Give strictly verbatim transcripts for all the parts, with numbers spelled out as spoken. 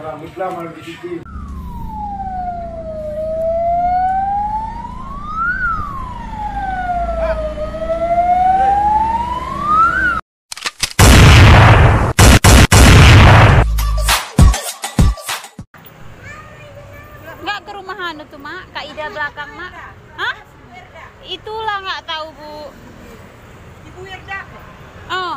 Rambutlah malu di sini. Nggak ke rumah anu tuh, Mak? Kak Ida belakang, Mak. Hah? Itulah nggak tahu, Bu. Ibu Wirda. Oh.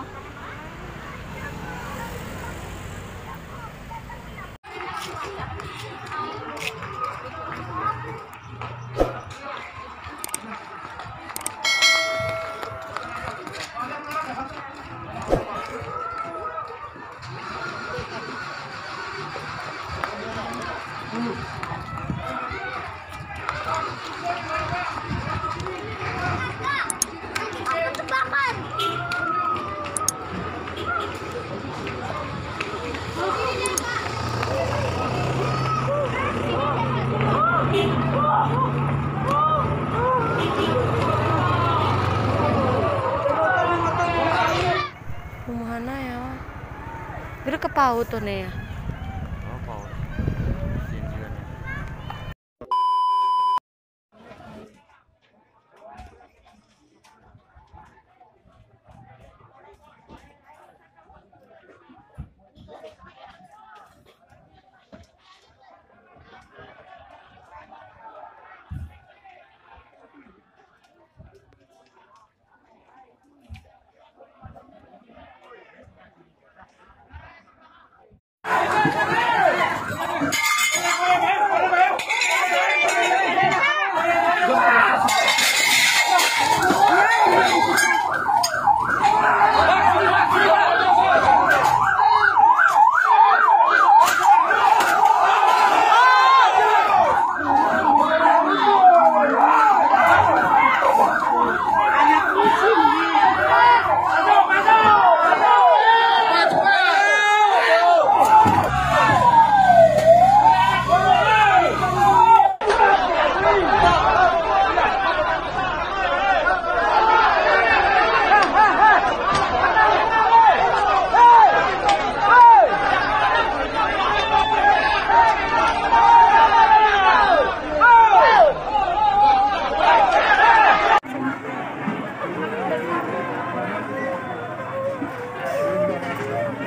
Rumahan ya. Gere ke paut to ne ya. Oh, paut. Sindiran ya.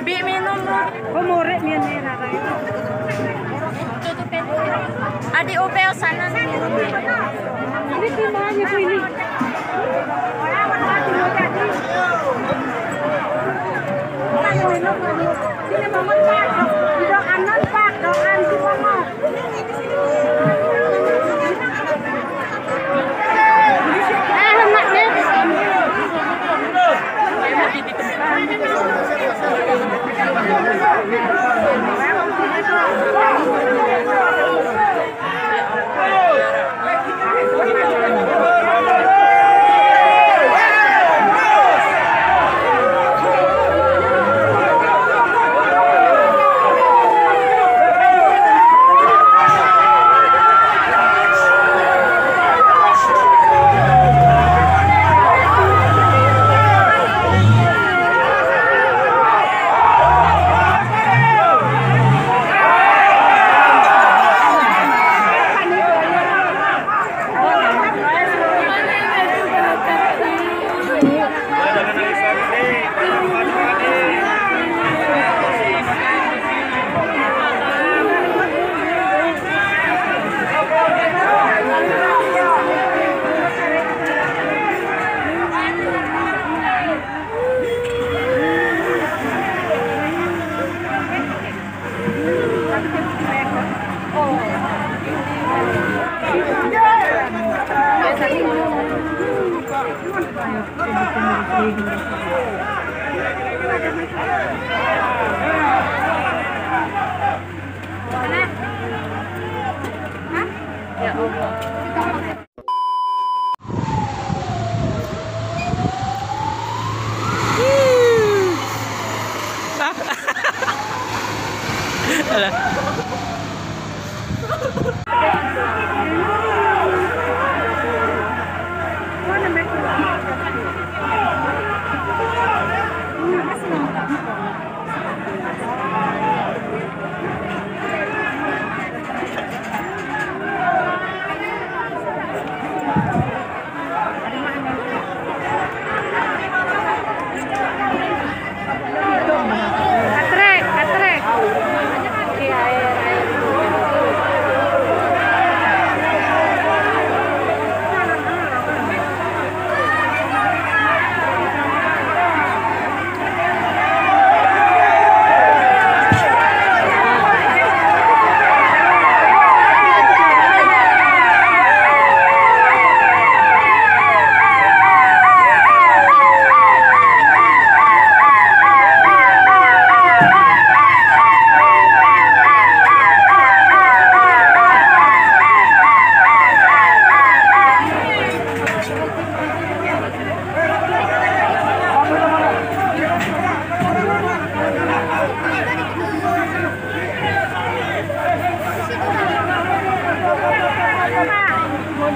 Bi minum. Adi upel sana. Ini semuanya ini. Alah.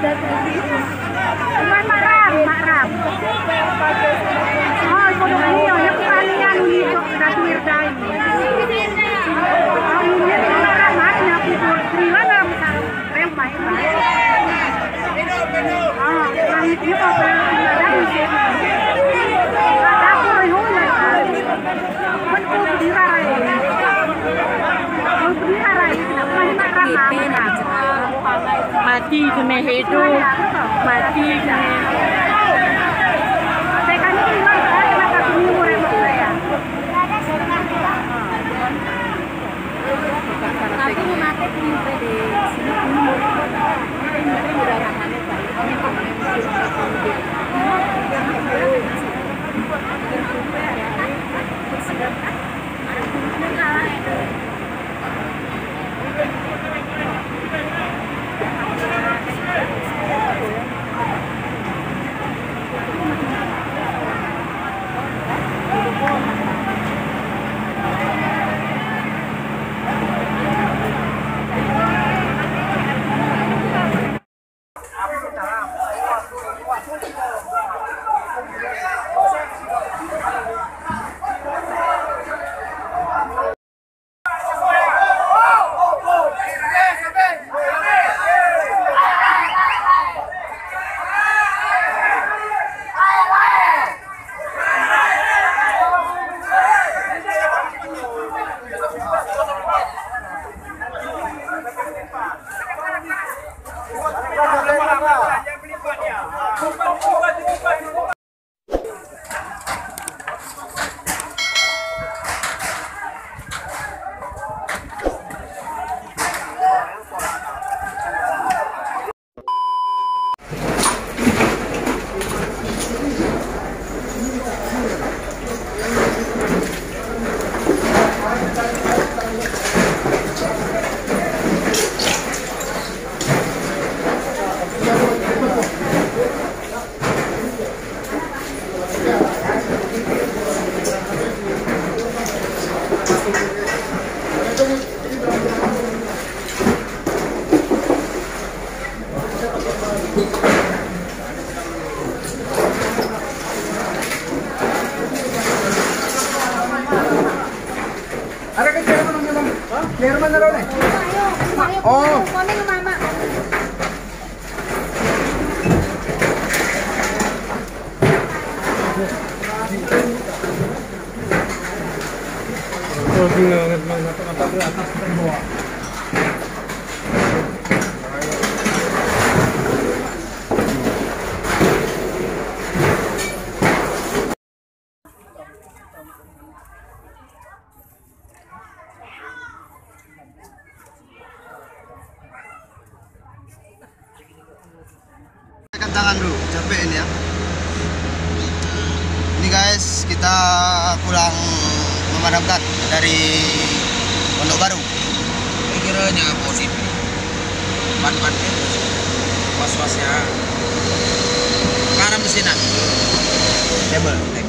Mak Ram, Mak Ram. Oh, podong ini, oh, ini pertanian ini, Datu Wirdain. Oh, ini Mak Ram, ini aku buat triwan dalam sarung. Rem, Mak Ram. Oh, ini apa? Ada aku, oh, ya. Mati kami hidup, mati kami. Ada kan chairman-nya, Bang? Hah? Chairman ada nih? Ayo, ayo. Oh. Kami ke mama. Tekan tangan dulu, capek ini ya. Ini guys, kita pulang memadamkan dari Pondok Baru. Saya kiranya positif. Pan-pan, was-was ya. Karam di sini. Table.